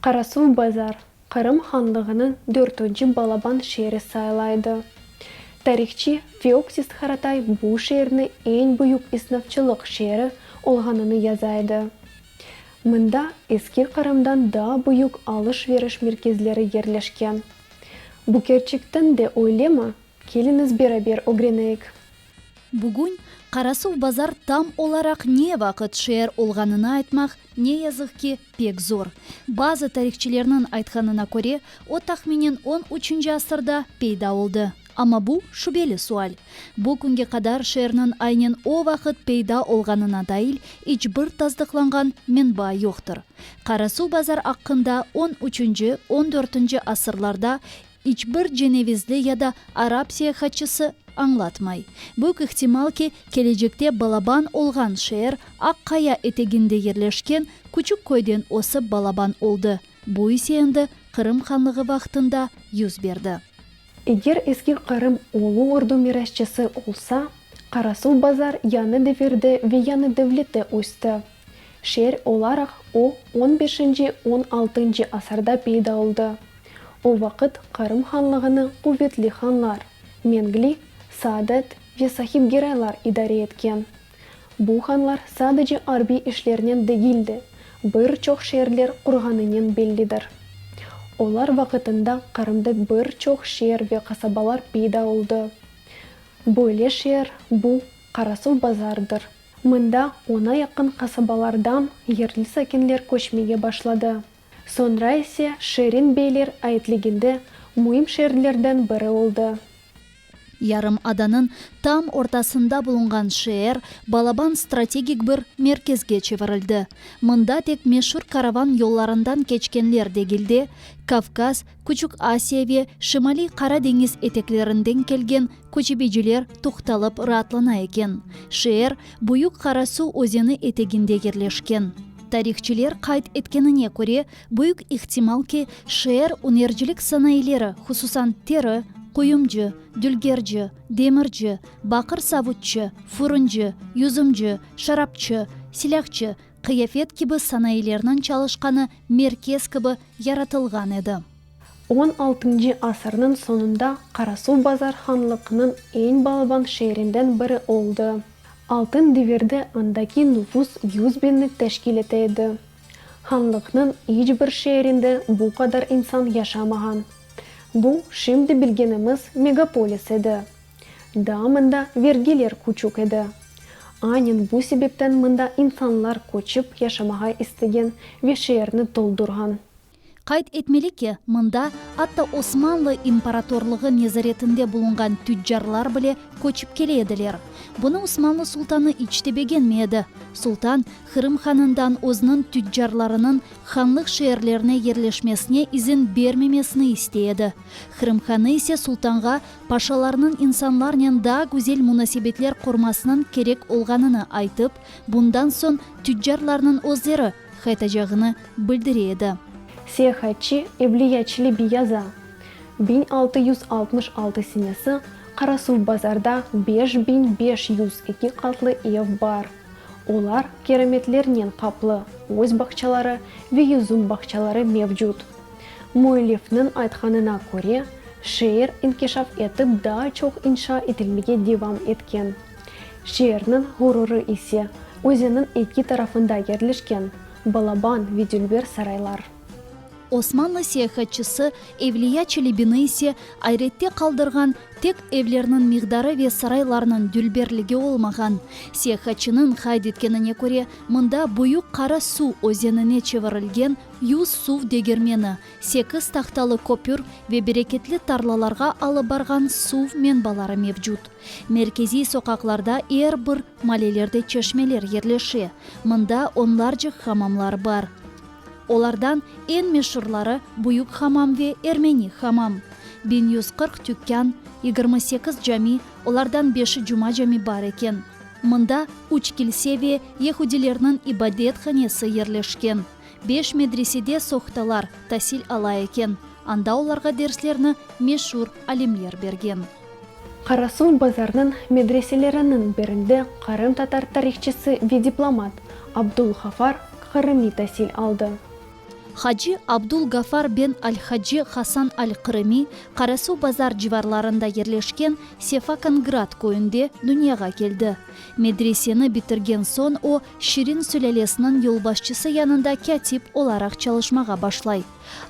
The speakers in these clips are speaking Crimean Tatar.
Qarasuvbazar, Qırım hanlığınıñ dörtünci balaban şeeri sayıla edi. Tarihçi Feoktist Haratay bu şeerni eñ büyük esnafçılıq şeeri olğanını yaza edi. Mında Eski Qırımdan daa büyük alış-veriş merkezleri yerleşken. Bu kerçekten de öylemi? Keliñiz beraber ögreneyik. Bugün Qarasuvbazar tam olaraq ne vaqıt şeer olğanını aytmaq, ne yazıq ki, pek zor. Bazı tarihçilerniñ aytqanına köre, o tahminen on üçünci asırda peyda oldı. Amma bu şübeli sual. Bu künge qadar şeerniñ aynen o vaqıt peyda olğanına dail iç bir tasdıqlanğan menba yoqtır. Qarasuvbazar aqqında on üçünci, on dörtünci asırlarda İç bir cenevizli ya da arap seyahatçısı añlatmay. Büyük ihtimal ki, kelecekte balaban olğan şeer Aq-Qaya eteginde yerleşken küçük köyden ösip balaban oldı, bu ise endi Qırım hanlığı vaqtında yüz berdi. Eger Eski Qırım Ulu Ordu mirasçısı olsa, Qarasuvbazar yañı devirde ve yañı devlette östi. Şeer olaraq o on beşinci, on altıncı asırda peyda oldı. O vaqıt Qırım hanlığını quvetli hanlar, Mengli, Saadet ve Sahib Geraylar idare etken. Bu hanlar sadece arbiy işlernen degil de, bir çoq şeerler qurğanınen bellidir. Olar vaqıtında Qırımda bir çoq şeer ve qasabalar peyda oldı. Böyle şeer, bu, Qarasuvbazardır. Mında oña yaqın qasabalardan yerli sakinler köçmege başladı. Soñra ise Şirin beyler aitliginde müim şeerlerden biri oldı. Yarımadanıñ tam ortasında bulunğan şeer balaban strategik bir merkezge çevirildi. Mında tek meşur karavan yollarından keçkenler degil de, Kavkaz, Küçük Asiya ve Şimaliy Qara deñiz eteklerinden kelgen köçebeciler toqtalıp raatlana eken. Şeer Büyük Qara Suv özeni eteginde yerleşken. Tarihçiler qayd etkenine köre, büyük ihtimal ki, şeer ünercilik sanayıleri, hususan teri, quyumcı, dülgerci, demirci, baqır savutçı, furuncı, yüzümci, şarapçı, silâhçı, qıyafet kibi sanayilerniñ çalışqanı merkez kibi yaratılğan edi. On altıncı asırnıñ soñunda Qarasuvbazar hanlıqnıñ eñ balaban şeerinden biri oldı. Altın devirde andaki nufus yüz biñni teşkil ete edi. Hanlıqnıñ iç bir şeerinde bu qadar insan yaşamağan. Bu, şimdi bilgenimiz megapolis edi. Daa mında vergiler küçük edi. Aynen bu sebepten mında insanlar köçip yaşamağa istegen ve şeerni toldurğan. Qayd etmeli ki, mında atta Osmanlı imparatorlığı nezaretinde bulunğan tüccarlar bile köçip kele ediler. Bunı Osmanlı sultanı iç te begenmey edi. Sultan, Qırım hanından özüniñ tüccarlarınıñ hanlıq şeerlerine yerleşmesine izin bermemesini istey edi. Qırım hanı ise sultanğa paşalarnıñ insanlarnen daa güzel munasebetler qurmasınıñ kerek olğanını aytıp, bundan soñ tüccarlarnıñ özleri qaytacağını bildire edi. Seyahatçı Evliya Çelebi yaza, 1666 senesi Qarasuvbazarda 5502 qatlı ev bar. Olar kirametlernen qaplı, öz bağçaları ve yüzüm bağçaları mevcut. Müellifniñ aytqanına köre, şeer inkişaf etip daa çoq inşa etilmege devam etken. Şeerniñ ğururı ise, özenniñ eki tarafında yerleşken balaban ve dülber saraylar. Osmanlı seyahatçısı Evliya Çelebini ise ayrette qaldırğan tek evlerniñ miqdarı ve saraylarnıñ dülberligi olmağan. Seyahatçınıñ qayd etkenine köre, mında Büyük Qara Suv özenine çevirilgen yüz suv degirmeni, sekiz tahtalı köpür ve bereketli tarlalarğa alıp barğan suv menbaları mevcut. Merkeziy soqaqlarda er bir malelerde çeşmeler yerleşe, mında onlarca hamamlar bar. Olardan eñ meşurları Büyük hamam ve Ermeni hamam. 1140 tükân, 28 cami, olardan beşi Cuma cami bar eken. Mında üç kilse ve yehudilerniñ ibadethanesi yerleşken. Beş medresede sohtalar tasil ala eken, anda olarğa derslerni meşur alimler bergen. Qarasuvbazarnıñ medreseleriniñ birinde qırımtatar tarihçısı ve diplomat Abdulğafar Qırımi tasil aldı. Hacı Abdul Gafar ben al-Hacı Hasan al-Qırımi Qarasuvbazar civarlarında yerleşken Sefakangrat köyünde dünyağa keldi. Medreseni bitirgen soñ o, Şirin sülâlesiniñ yolbaşçısı yanında kâtip olaraq çalışmağa başlay.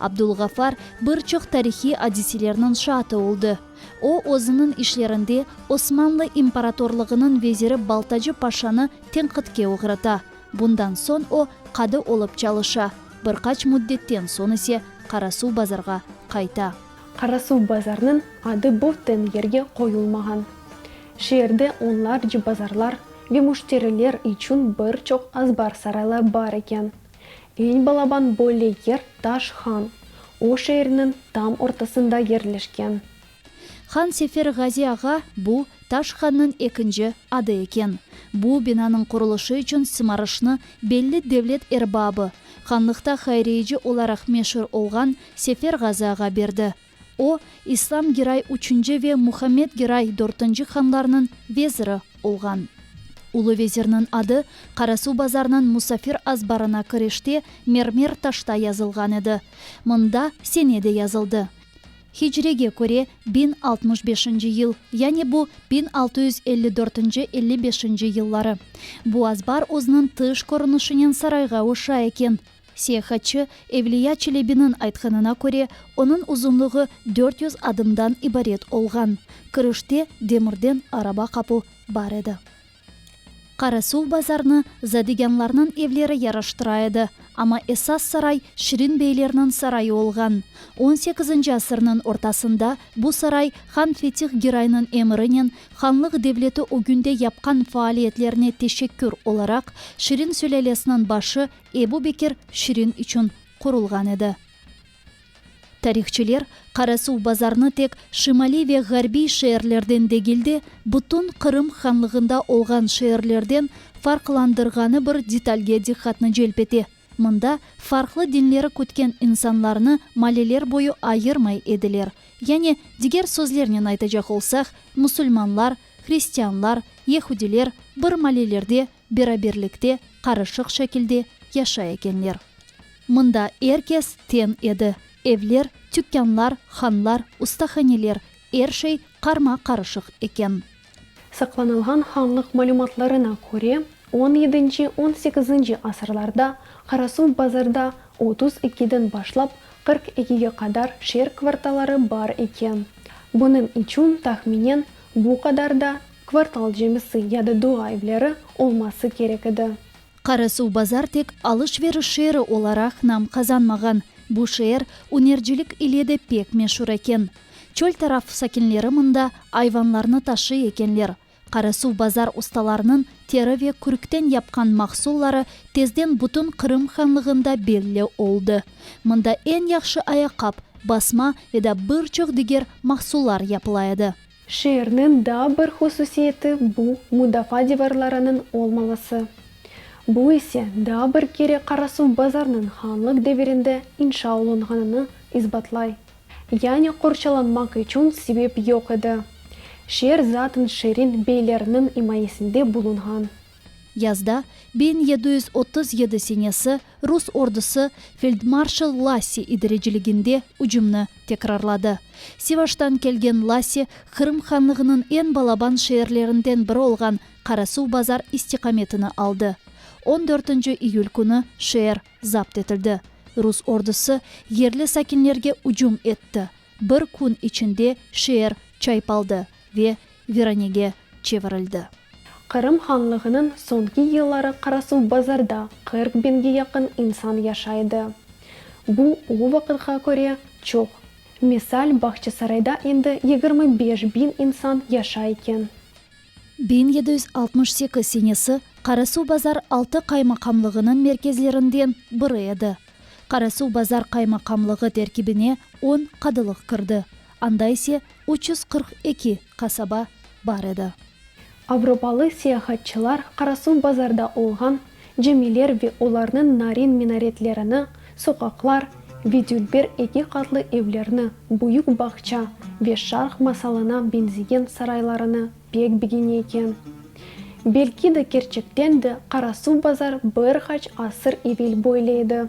Abdulğafar bir çoq tarihiy adiselerniñ şaatı oldı. O, özüniñ işlerinde Osmanlı imparatorlığınıñ veziri Baltacı paşanı tenqitke oğrata. Bundan soñ o, qadı olıp çalışa, bir qaç müddetten soñ ise Qarasuvbazarğa qayta. Qarasuvbazarnıñ adı böten yerge qoyulmağan. Şeerde onlarca bazarlar ve müşteriler içün bir çoq azbar saraylar bar eken. Eñ balaban böyle yer Taş han, o şeerniñ tam ortasında yerleşken. Han Sefer Ğazi ağa, bu, Taş hannıñ ekinci adı eken. Bu binanıñ qurulışı içün sımarışnı belli devlet erbabı, hanlıqta hayriyeci olaraq meşur olğan Sefer Ğazı ağa berdi. O, İslam Giray üçünci ve Muhammed Giray dörtünci hanlarnıñ veziri olğan. Ulu vezirniñ adı Qarasuvbazarnıñ musafir azbarına kirişte mermer taşta yazılğan edi. Mında sene de yazıldı. Hicrege köre 1065 yıl, yani bu 1654 55 yılları. Bu azbar özüniñ tış körünişinen sarayğa oşay eken. Seyahatçı Evliya Çelebiniñ aytqanına köre, onıñ uzunlığı 400 adımdan ibaret olğan. Kirişte demirden araba qapu bar edi. Qarasuvbazarnı zadigânlarnıñ evleri yaraştıra edi, amma esas saray Şirin beylerniñ sarayı olğan. On sekizinci asırnıñ ortasında bu saray han Fetih Giraynıñ emirinen hanlıq devleti ögünde yapqan faaliyetlerine teşekkür olaraq Şirin sülâlesiniñ başı Ebu Bekir Şirin içün qurulğan edi. Tarihçiler Qarasuvbazarnı tek şimaliy ve ğarbiy şeerlerden degil de, bütün Qırım hanlığında olğan şeerlerden farqlandırğanı bir detalge diqqatnı celp ete, mında farqlı dinleri kütken insanlarnı maleler boyu ayırmay ediler, yani, diger sözlernen aytacaq olsaq, musulmanlar, hristianlar, yehudiler bir malelerde beraberlikte qarışıq şekilde yaşay ekenler. Mında er kes teñ edi, evler, tükânlar, hanlar, ustahaneler, er şey qarma-qarışıq eken. Saqlanılğan hanlıq malümatlarına köre, on yedinci, on sekizinci asırlarda Qarasuvbazarda 32-den başlap 42-ge qadar şeer kvartalları bar eken. Bunıñ içün, tahminen, bu qadar da kvartal cemisi ya da dua evleri olması kerek edi. Qarasuvbazar tek alış-veriş şeeri olaraq nam qazanmağan. Bu şeer ünercilik ile de pek meşur eken. Çöl taraf sakinleri mında ayvanlarnı taşıy ekenler. Qarasuvbazar ustalarınıñ teri ve kürkten yapqan mahsulları tezden bütün Qırım hanlığında belli oldı. Mında eñ yahşı ayaqqap, basma ve da bir çoq diger mahsullar yapıla edi. Şeerniñ daa bir hususiyeti bu mudafaa divarlarınıñ olmaması. Bu ise daa bir kere Qarasuvbazarnıñ hanlıq devirinde inşa olunğanını isbatlay. Yani qorçalanmaq içün sebep yoq edi. Şeer zaten Şirin beyleriniñ imayesinde bulunğan. Yazda, 1737 senesi, rus ordusı feldmarşal Lassi idareciliginde ücümni tekrarladı. Sivaştan kelgen Lassi Qırım hanlığınıñ eñ balaban şeerlerinden biri olğan Qarasuvbazar istiqametini aldı. On dörtünci iyül künü şeer zapt etildi. Rus ordusı yerli sakinlerge ücüm etti. Bir kün içinde şeer çaypaldı ve viranege çevirildi. Qırım hanlığınıñ soñki yılları Qarasuvbazarda 40 biñge yaqın insan yaşay edi. Bu, o vaqıtqa köre, çoq. Misal, Bağçasarayda endi 25 biñ insan yaşay eken. 1768 senesi Qarasuvbazar altı qaymaqamlığınıñ merkezlerinden biri edi. Qarasuvbazar qaymaqamlığı terkibine on qadılıq kirdi, anda ise 342 qasaba bar edi. Avropalı seyahatçılar Qarasuvbazarda olğan camiler ve olarnıñ narin minaretlerini, soqaqlar ve dülber eki qatlı evlerni, büyük bağça ve şarq masalına beñzegen saraylarını pek begene eken. Belki de kerçekten de Qarasuvbazar bir qaç asır evel böyle edi.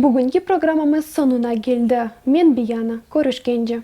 Bugünki programmamız soñuna keldi. Men Biyana. Körüşkence.